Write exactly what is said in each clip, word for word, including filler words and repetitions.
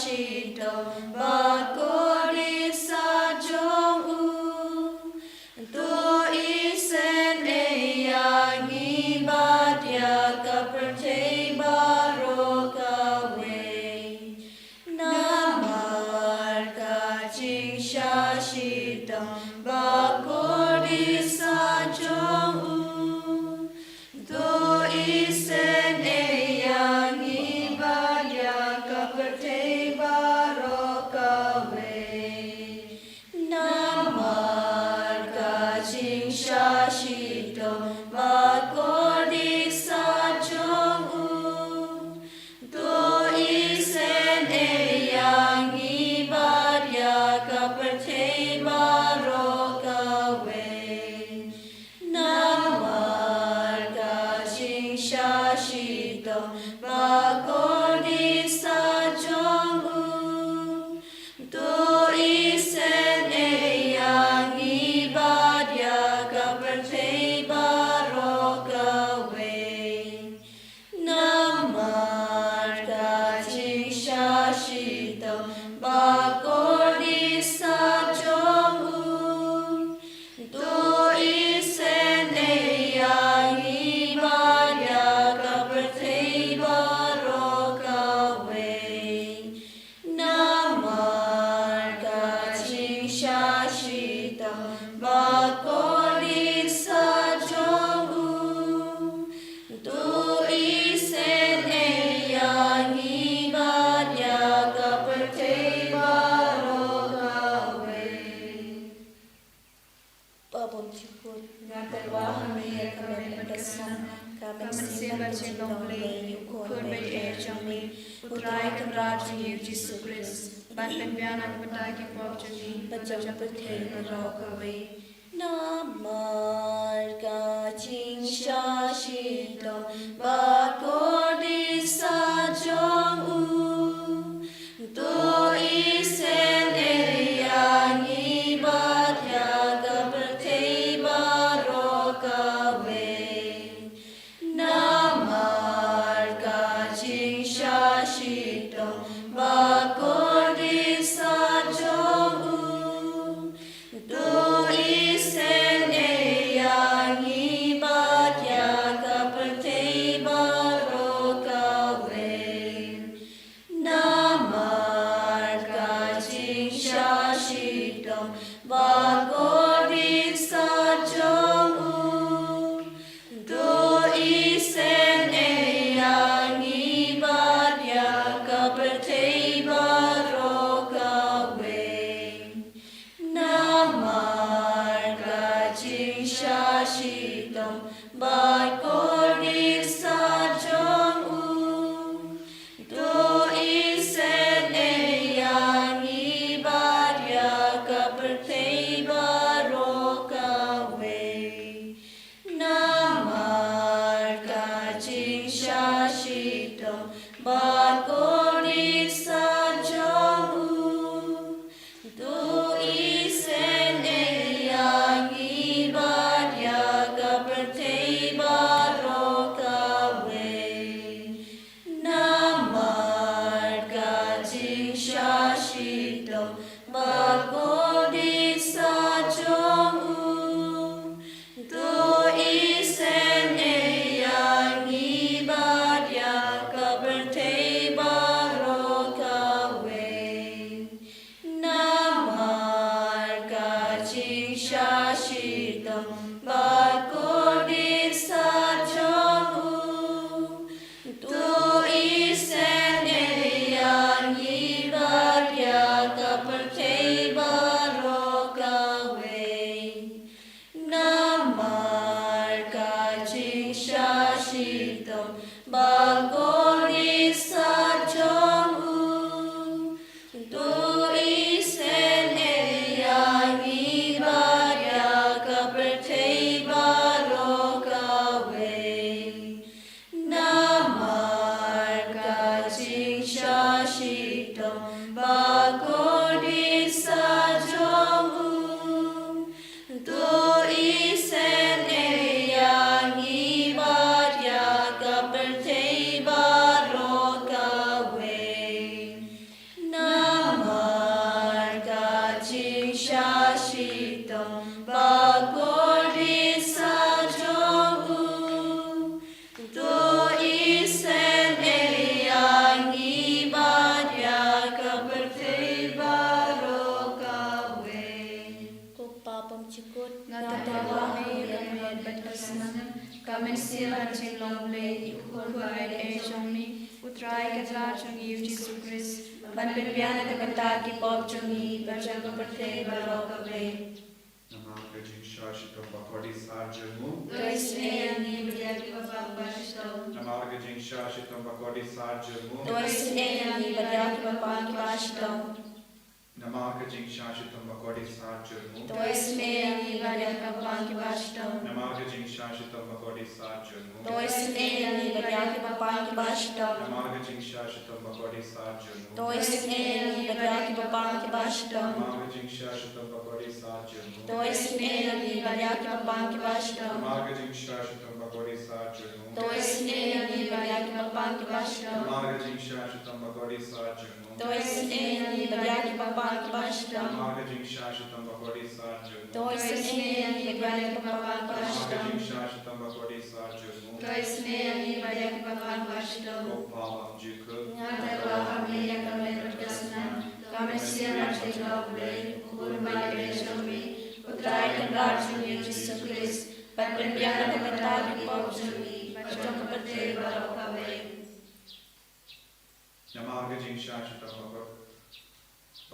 shitom ba kordit sa jong u. To isynei ïa ngi bad ïa ka pyrthei baroh kawei. Namar ka jingshah shitom ba kordit sa jong u. To isynei ïa ngi bad ïa ka pyrthei baroh kawei. Namar ka jingshah shitom ba kordit sa jong u. To isynei ïa ngi bad ïa ka pyrthei baroh kawei. Namar ka jingshah shitom ba kordit sa jong u. To isynei ïa ngi bad ïa ka pyrthei baroh kawei. Namar ka jingshah shitom ba kordit sa jong u. To isynei ïa ngi bad ïa ka pyrthei baroh kawei. Namar ka jingshah shitom ba kordit sa jong u. To isynei ïa ngi bad ïa ka pyrthei baroh kawei. Babun jukut, nga kyrpad ha me ïa ka met ka snam, ka mynsiem bad jinglong Blei ïa u khun bad ïa jong me, u Trai Kynrad jong ngi u Jisu Khrist, ban pynbiang na ka bynta ki pop jong ngi bad jong ka pyrthei baroh kawei. Namar ka jingshah shitom ba kordit sa jong u. To isynei ïa ngi bad ïa ka pyrthei baroh kawei. Namar ka jingshah shitom ba kordit sa jong u. To isynei ïa ngi bad ïa ka pyrthei baroh kawei. Namar ka jingshah shitom ba kordit sa jong u. To isynei ïa ngi bad ïa ka pyrthei baroh kawei. Namar ka jingshah shitom ba kordit sa jong u. To isynei ïa ngi bad ïa ka pyrthei baroh kawei. Namar ka jingshah shitom ba kordit sa jong u. To isynei ïa ngi bad ïa ka pyrthei baroh kawei. Namar ka jingshah shitom ba kordit sa jong u. To isynei ïa ngi bad ïa ka pyrthei baroh kawei. Namar ka jingshah shitom ba kordit sa jong u. To isynei ïa ngi bad ïa ka pyrthei baroh Ka mynsiem bad jinglong Blei, u Khun ba ïeit jong ngi, U Trai Kynrad jong ngi U Jisu Khrist, ban pynbiang na ka bynta ki pop jong ngi bad jong ka pyrthei baroh kawei. Namar ka jingshah shitom bakordit sah jong u, to isynei ïa ngi bad ïa kiba pang ba shitom. Namar ka jingshah shitom bakordit sah jong u, to isynei ïa ngi bad ïa kiba pang ba shitom. Namar ka jingshah shitom bakordit sah jong u, to isynei ïa ngi bad ïa kiba pang ba shitom. Namar ka jingshah shitom bakordit sah jong u, to isynei ïa ngi bad ïa kiba pang ba shitom. Namar ka jingshah shitom bakordit sah jong u, to isynei ïa ngi bad ïa kiba pang ba shitom. Namar ka jingshah shitom bakordit sah jong u, to isynei ïa ngi bad ïa kiba pang ba shitom. Namar ka jingshah shitom bakordit sah jong u, to isynei ïa ngi bad ïa kiba pang ba shitom. Namar ka jingshah shitom bakordit sah jong u, to isynei ïa ngi bad ïa kiba pang ba shitom. Namar ka jingshah shitom bakordit sah jong u, to isynei ïa ngi bad ïa kiba pang ba shitom. Namar ka jingshah shitom bakordit sah jong u, to isynei ïa ngi bad ïa kiba pang ba shitom. Ko Pa, ym jukut, nga tyrwa ha me ïa ka met bad ka snam, ka mynsiem bad ka jinglong Blei, U Khun ba ïeit jong ngi, U Trai Kynrad jong ngi U Jisu Khrist, ban pynbiang na ka bynta ki pop jong ngi bad jong ka pyrthei baroh kawei. Namar ka jingshah shitom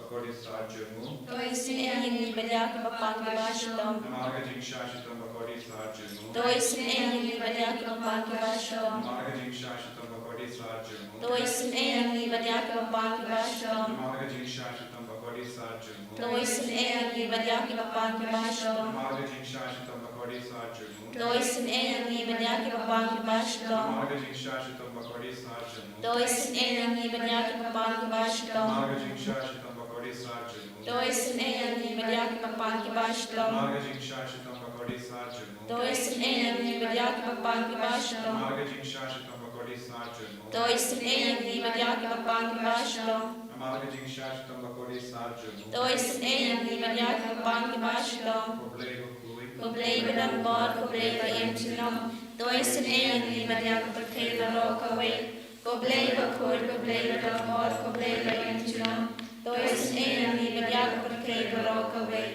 bakordit sah jong u, to isynei ïa ngi bad ïa kiba pang ba shitom. Namar ka jingshah shitom bakordit sah jong u, to isynei ïa ngi bad ïa kiba pang ba shitom. Namar ka jingshah shitom bakordit sah jong u, to isynei ïa ngi bad ïa kiba pang ba shitom. Namar ka jingshah shitom bakordit sah jong u, to isynei ïa ngi bad ïa kiba pang ba shitom. Namar ka jingshah shitom bakordit sah jong u, to isynei ïa ngi bad ïa kiba pang ba shitom. Namar ka jingshah shitom bakordit sah jong u, to isynei ïa ngi bad ïa kiba pang ba shitom. Namar ka jingshah shitom bakordit sah jong u, to isynei ïa ngi bad ïa kiba pang ba shitom. Namar ka jingshah shitom bakordit sah jong u, to isynei ïa ngi bad ïa kiba pang ba shitom. Namar ka jingshah shitom bakordit sah jong u, to isynei ïa ngi bad ïa kiba pang ba shitom. Namar ka jingshah shitom bakordit sah jong u, to isynei ïa ngi bad ïa kiba pang ba shitom. Ko Blei bakhuid, ko Blei badonbor, ko Blei ba im junom, to isynei ïa ngi bad ïa ka pyrthei baroh kawei. Ko Blei bakhuid, ko Blei badonbor, ko Blei ba im junom, to isynei ïa ngi bad ïa ka pyrthei baroh kawei.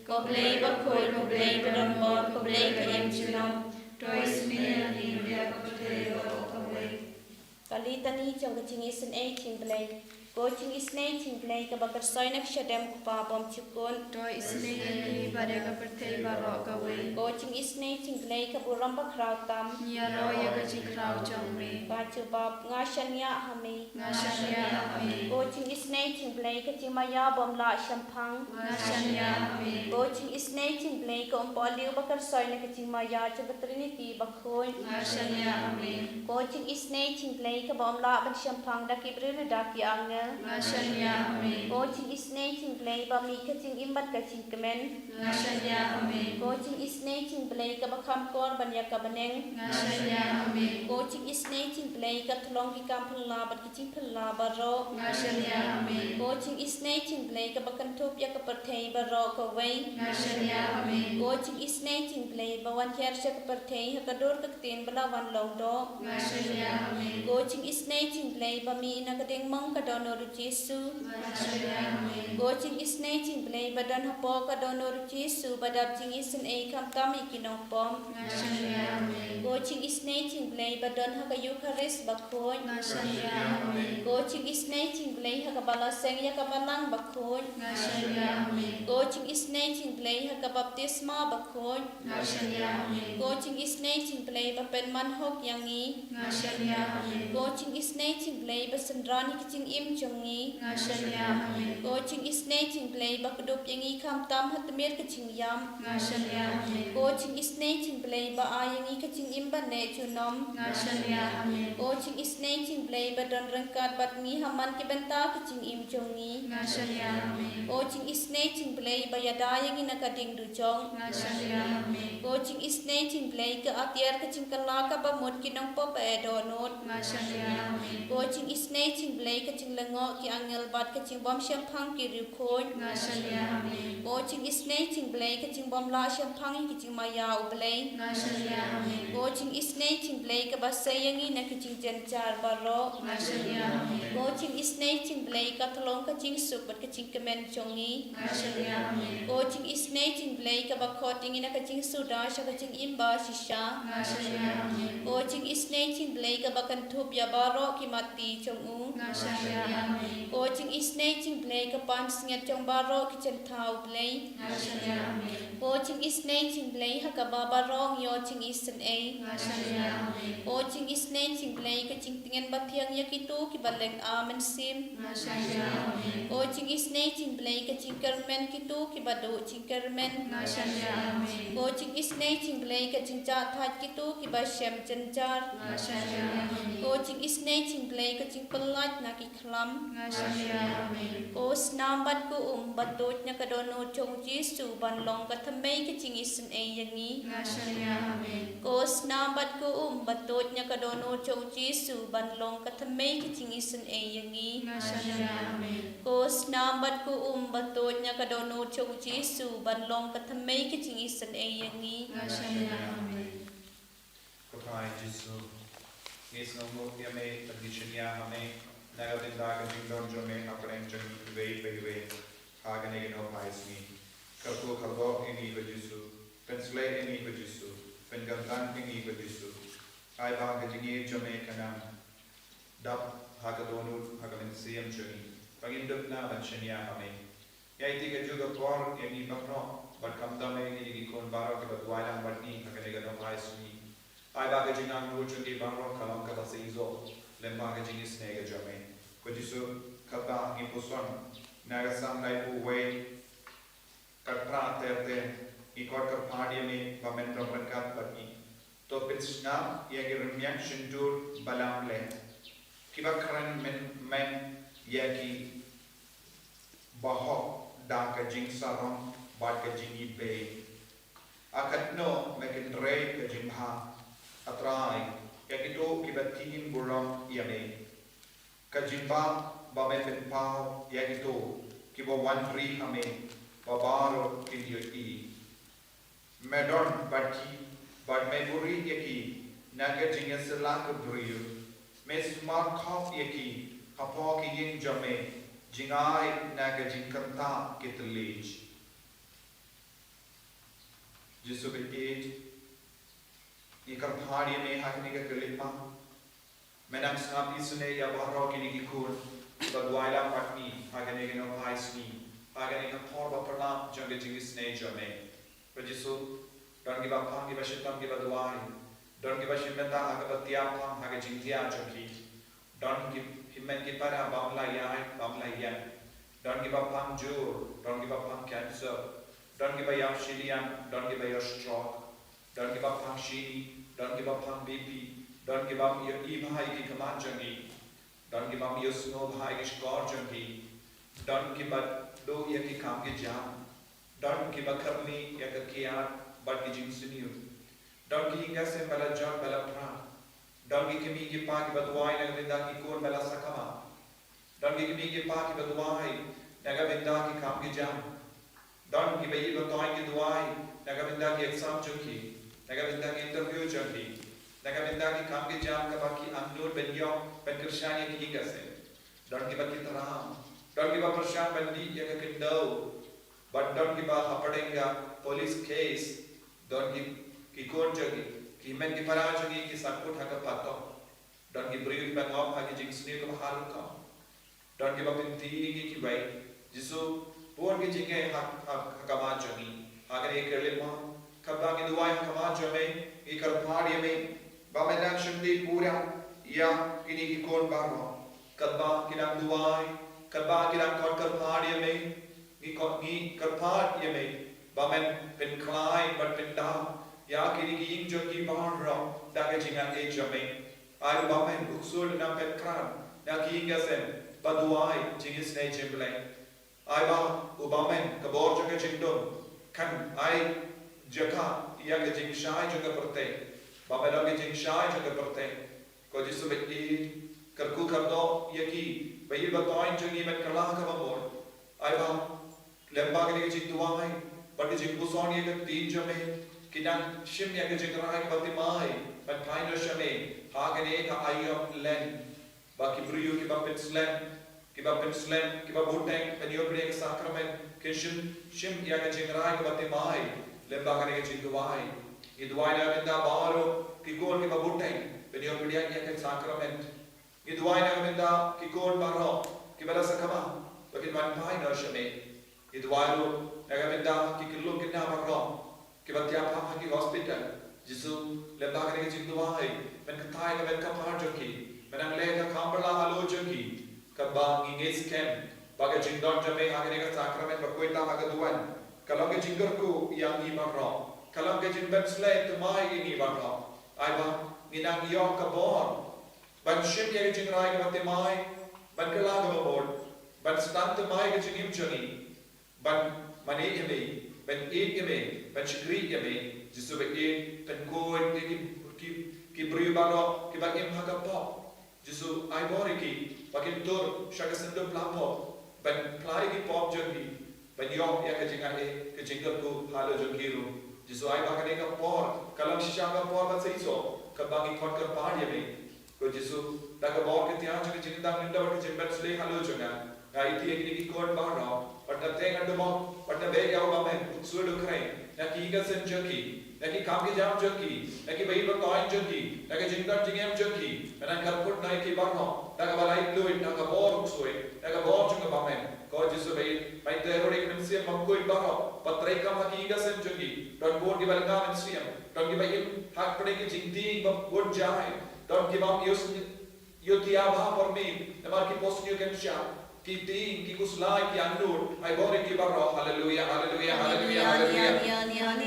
Ko Blei bakhuid, ko Blei badonbor, ko Blei ba im junom, to isynei ïa ngi bad ïa ka pyrthei baroh kawei. Ka Litani jong ka jingisynei jong Blei. Ko jingisynei jong Blei kaba kyrsoi na ka shadem U Kpa bymjukut, to isynei ïa ngi bad ïa ka pyrthei baroh kawei. Ko jingisynei jong Blei ka burom bakhraw tam, ngi ïaroh ïa ka jingkhraw jong me. Ka jubab: Nga shaniah ha me. Nga shaniah ha me. Ko jingisynei jong Blei ka jingmaïa bym lah shemphang, nga shaniah ha me. Ko jingisynei jong Blei ka umpohliew ba kyrsoi na ka jingmaïa jong ka Trinity bakhuid, nga shaniah ha me. Ko jingisynei jong Blei kaba ym lah ban shemphang da ki briew ne da ki angel, nga shaniah ha me. Ko jingisynei jong Blei ba mih ka jingim bad ka jingkmen, nga shaniah ha me. Ko jingisynei jong Blei kaba kham kor ban ïa ka bneng, nga shaniah ha me. Ko jingisynei jong Blei ka thlong ki kam phylla bad ki jingphylla baroh, nga shaniah ha me. Ko jingisynei jong Blei kaba kynthup ïa ka pyrthei baroh kawei, nga shaniah ha me. Ko jingisynei jong Blei ba wan hiar sha ka pyrthei ha ka dur ka ktien ba la wan long doh, nga shaniah ha me. Ko jingisynei jong Blei ba mih na ka diengmong ka dohnud U Jisu, nga shaniah ha me. Ko jingisynei jong Blei ba don hapoh ka dohnud U Jisu ba dap jingisynei khamtam ïa ki nongpop, nga shaniah ha me. Ko jingisynei jong Blei ba don ha ka Eukharist bakhuid, nga shaniah ha me. Ko jingisynei jong Blei ha kaba la seng ïa ka balang bakhuid, nga shaniah ha me. Ko jingisynei jong Blei ha ka baptisma bakhuid, nga shaniah ha me. Ko jingisynei jong Blei ba pynman hok ïa ngi, nga shaniah ha me. Ko jingisynei jong Blei ba synran ïa ka jingim jong ngi, nga shaniah ha me. Ko jingisynei jong Blei ba kdup ïa ngi khamtam ha tmier ka jingïap, nga shaniah ha me. Ko jingisynei jong Blei ba ai ïa ngi ka jingim ba neh junom, nga shaniah ha me. Ko jingisynei jong Blei ba don ryngkat bad ngi ha man ki bynta ka jingim jong ngi, nga shaniah ha me. Ko jingisynei jong Blei ba ïada ïa ngi na ka diengdujok, nga shaniah ha me. Ko jingisynei jong Blei ka atiar ka jingkylla kaba mut ki nongpop ba eh dohnud, nga shaniah ha me. Ko jingisynei jong Blei ka jinglyngngoh ki angel bad ka jingbymshemphang ki riewkhuid, nga shaniah ha me. Ko jingisynei jong Blei ka jingbymlah shemphang ïa ka jingmaïa U Blei, nga shaniah ha me. Ko jingisynei jong Blei kaba sei ïa ngi na ki jingjynjar baroh, nga shaniah ha me. Ko jingisynei jong Blei ka thlong ka jingsuk bad ka jingkmen jong ngi. Nga shaniah, amen. Ko jingisynei jong U Blei kaba khot ïa ngi na ka jingsuda sha ka jingim ba shisha. Nga shaniah, amen. Ko jingisynei jong U Blei kaba kynthup ïa baroh ki matti jong u. Nga shaniah, amen. Ko jingisynei jong U Blei ka pansngiat jong baroh ki jingthaw, U Blei. Nga shaniah, amen. Ko jingisynei jong U Blei ha kaba baroh ngi ïoh jingisynei. Nga shaniah, amen. Ko jingisynei jong U Blei ka jingtngen ba thiang ïa kito kiba lynga mynsiem. Nga shaniah, amen. Ko jingisynei jong U Blei ka jingkyrmen kito kiba duh jingkyrmen. Nga shaniah, amen. Ko jingisynei jong U Blei ka jingjahthait kito kiba shem jynjar. Nga shaniah, amen. Ko jingisynei jong U Blei ka jingpyllait na ki khlam. Nga shaniah, amen. Ko snam bad ko um ba tuid na ka dohnud jong U Jisu ban long ka thymmei ka jingisynei ïa ngi. Nga shaniah, amen. Ko snam bad ko um ba tuid na ka dohnud jong U Jisu ban long ka thymmei ka jingisynei ïa ngi. Nga shaniah, amen. Ko snam bad ko um ba tuid na ka dohnud jong U Jisu ban long ka thymmei ka jingisynei ïa ngi. Nga shaniah, amen. Ko Trai Jisu, ngi sngewnguh ïa me bad ngi shaniah ha me na ka bynta ka jingdon jong me hapdeng jong ngi iwei pa iwei ha kane ka nohphai sngi. Kyrkhu kyrdoh ïa ngi ko Jisu, pynshlei ïa ngi ko Jisu, pynkyntang ïa ngi ko Jisu. Ai ba ka jingïeit jong me kan nang dap ha ka dohnud ha ka mynsiem jong ngi ba ngin dup na ban shaniah ha me. Ïa ïa ka juh ka por ïa ngi baroh bad khamtam ïa ngi ki khun baroh kiba duwai lang bad ngi ha kane ka nohphai sngi. Ai ba ka jingangnud jong ngi baroh ka long kaba seisoh lyngba ka jingisynei ka jong me. Ko Jisu, kaba ngi puson na ka Salm laiphew wei, khatphra ter ter, ngi khot kyrpad ïa me ba men don ryngkat bad ngi. To pynsngap ïa ki rmiang shyntur ba lam leh, kiba kren mynmen ïa ki bahok da ka jingsarong bad ka jingibeiñ. A katno me kynrei ka jingbha, A Trai, ïa kito kiba tieng burom ïa me. Ka jingbha ba me pynpaw ïa kito kiba wan ri ha me, ba baroh kin ïohi. Me don bad ki bad me buhrieh ïa ki na ka jingïasyllok ka briew. Me sumar khop ïa ki hapoh ki ïing jong me, jngai na ka jingkynthah ki thylliej. Jisu baieit, ngi kyrpad ïa me ha kane ka khyllipmat. Me nang sngap isynei ïa baroh kine ki khun kiba duwai lang bad ngi ha kane ka nohphai sngi, ha kane ka por ba phylla jong ka jingisynei jong me. Ko Jisu, don kiba pang kiba shitom kiba duwai, don kiba shim bynta ha kaba thiah pang ha ka jingthiah jong ki. Don ki hynmen ki para bym la ïaid bym la ïeng. Don kiba pang jur, don kiba pang cancer, don kiba ïap shiliang, don kiba ïoh stroke, don kiba pang shini, don kiba pang B P, don kiba ïohi bha ïa ki khmat jong ki, don kiba ïohsngew bha ïa ki shkor jong ki, don kiba duh ïa ki kam ki jam, don kiba kyrni ïa ka kiad bad ki jingsniew. Don ki ïing ki sem ba la jot ba la phra. Don ki kmie ki kpa kiba duwai na ka bynta ki khun ba la sakma. Don ki kmie ki kpa kiba duwai na ka bynta ki kam ki jam. Don kiba ïeit ba toiñ ki duwai na ka bynta ki exam jong ki, na ka bynta ki interview jong ki, na ka bynta ki kam ki jam kaba ki angnud ban ïoh ban kyrshan ïa ki ïing ki sem. Don kiba ki tram, don kiba pyrshang ban dih ïa ka khyndew. Bad don kiba hapdeng ka police case, don ki, ki khun jong ki, ki hynmen ki para jong ki ki sangkut ha ka patok. Don ki briew kiba ngop ha ki jingsniew kiba harum ka. Don kiba pynti ïa ngi kiwei. Jisu, bun ki jingeh ha, ha, ha khmat jong ngi. Ha kane ka khyllipmat, kaba ngi duwai ha khmat jong me, ngi kyrpad ïa me ba me nang shim dei pura ïa kine ki khun baroh. Katba ki dang duwai, katba ki dang khot kyrpad ïa me, ngi khot, ngi kyrpad ïa me ba men pynkhlaiñ bad pyndam ïa kine ki ïing jong ki baroh da ka jingaiei jong me. Ai ba men u ksul, nang peit kyrpad na ki ïing ki sem ba duwai jingisynei jong U Blei. Ai ba u bym, ka bor jong ka jingdum kan ai jaka ïa ka jingshai jong ka pyrthei, ba me long ka jingshai jong ka pyrthei. Ko Jisu baieit, kyrkhu kyrdoh ïa ki ba ïeit ba toiñ jong ngi, ban kylla kaba mut. Ai ba lem bad kane ka jingduwai bad ka jingpuson ïa ka ktien jong me, kin nang shim ïa ka jingrai kaba thymmai ban phai noh sha me ha kane ka aïom lem. Ba ki briew kiba pynslem, kiba pynslem, kiba bteng ban ïoh pdiang ïa ka sakramen, kin shim, shim ïa ka jingrai kaba thymmai lem bad kane ka jingduwai. Ngi duwai na ka bynta baroh ki khun kiba bteng ban ïoh pdiang ïa ka sakramen. Ngi duwai na ka bynta ki khun baroh kiba la sakma ba kin wan phai noh sha me. Ngi duwai ruh na ka bynta ki khyllung khynnah baroh kiba thiah pham ha ki hospital. Jisu, lem bad kane ka jingduwai, men kyntait ïa ka met kpar jong ki, men nang leh ka kam bylla halor jong ki, katba ngi ngeit skhem ba ka jingdon jong me ha kane ka sakramen bakhuid tam ha ka duwan ka long ka jingkyrkhu ïa ngi baroh, ka long ka jingpynslem thymmai ïa ngi baroh. Ai ba ngin nang ïoh ka bor ban shim ïa ka jingrai kaba thymmai, ban kylla kaba mut, ban sdang thymmai ka jingim jong ngi, ban mane ïa me, ban ïeit ïa me, ban shakri ïa me. Jisu, ba ïeit, pynkhuid ïa ki, ki, ki briew baroh kiba im ha ka pop. Jisu, ai bor ïa ki ba kin tur sha ka synduk phla pop, ban phla ïa ki pop jong ki, ban ïoh ïa ka jingaiei, ka jingkyrkhu halor jong ki ruh. Jisu, ai ba kane ka por ka long shisha ka por ba seisoh katba ngi khot kyrpad ïa me. Ko Jisu, da ka bor ka thiang jong ka jingdang lynda bad ka jingpynslem halor jong nga, nga aiti ïa kine ki khun baroh, wat ngateh ngatduh, wat nabeh ïa u bymman, u ksuid u khrei, na ki ïing ki sem jong ki, na ki kam ki jam jong ki, na ki ba ïeit ba toiñ jong ki, na ka jingdon jingem jong ki. Men nang kyrkhu noh ïa ki baroh da kaba laitluid, da ka bor, u ksuid, da ka bor jong ka bymman. Ko Jisu ba ïeit, pyntrei ruh ïa ki mynsiem bakhuid baroh ba trei kam ha ki ïing ki sem jong ki. Don bun kiba lyngba mynsiem, don kiba im hapdeng ki jingtieng ba bun jai, don kiba ym ïoh ïoh thiah bha por miet namar ki post ïoh kynshah, ki tieng, ki khuslai, ki angnud. Ai bor ïa ki baroh. Haleluia, haleluia, haleluia, haleluia.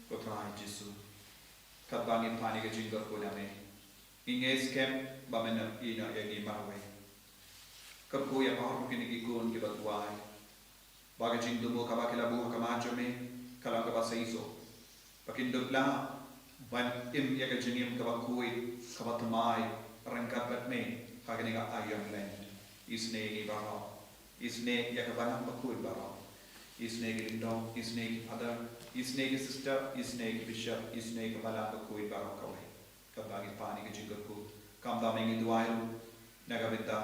Ko Trai Jisu, katba ngi pan ïa ka jingkyrkhu na me, ngi ngeit skhem ba men ïehnoh ïa ngi marwei. Kyrkhu ïa baroh kine ki khun kiba duwai ba ka jingthmu kaba ki la buh ha khmat jong me ka long kaba seisoh, ba kin dup lah ban im ïa ka jingim kaba khuid, kaba thymmai ryngkat bad me ha kane ka aïom lem. Isynei ïa ngi baroh, isynei ïa ka balang bakhuid baroh, isynei ki lyngdoh, isynei ki father, isynei ki sister, isynei ki bishop, isynei ka balang bakhuid baroh kawei. Katba ngi pan ïa ka jingkyrkhu, kumta me ngi duwai ruh na ka bynta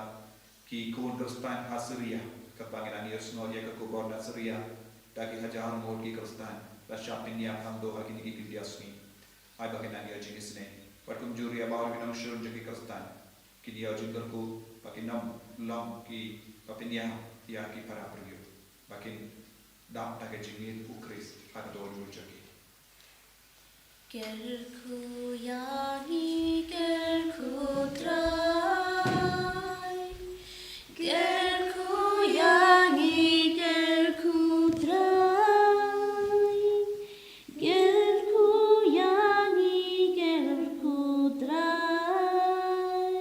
ki khun Khristan ha Syria, katba ngi nang ïohsngew ïa ka khubor na Syria, da ki hajar ngut ki Khristan la shah pynïap khangduh ha kine ki khyndiat sngi. Ai ba kin nang ïoh jingisynei, bad kumjuh ruh ïa baroh ki nongshun jong ki Khristan kin ïoh jingkyrkhu, ba kin ym long kiba pynïap ïa ki para briew, ba kin dap da ka jingïeit u Khrist ha ka dohnud jong ki. Kyrkhu ïa ngi, kyrkhu Trai. Kyrkhu ïa ngi, kyrkhu Trai. Kyrkhu ïa ngi, kyrkhu Trai.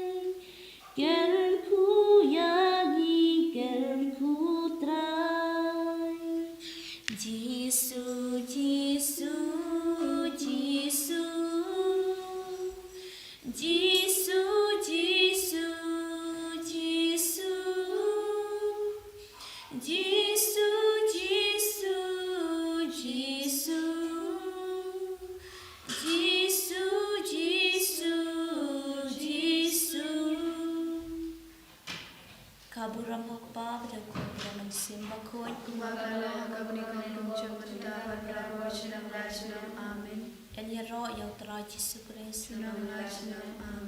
Kyrkhu ïa ngi, kyrkhu Trai. Jisu, Jisu, Jisu. Ka burom ha u Kpa bad ha u Khun bad ha u Mynsiem Bakhuid. Kumba ka long ha kaba nyngkong, kumjuh mynta bad baroh junom la junom. Amen. Ngan ïaroh ïa u Trai Jisu Khrist. Junom la junom. Amen.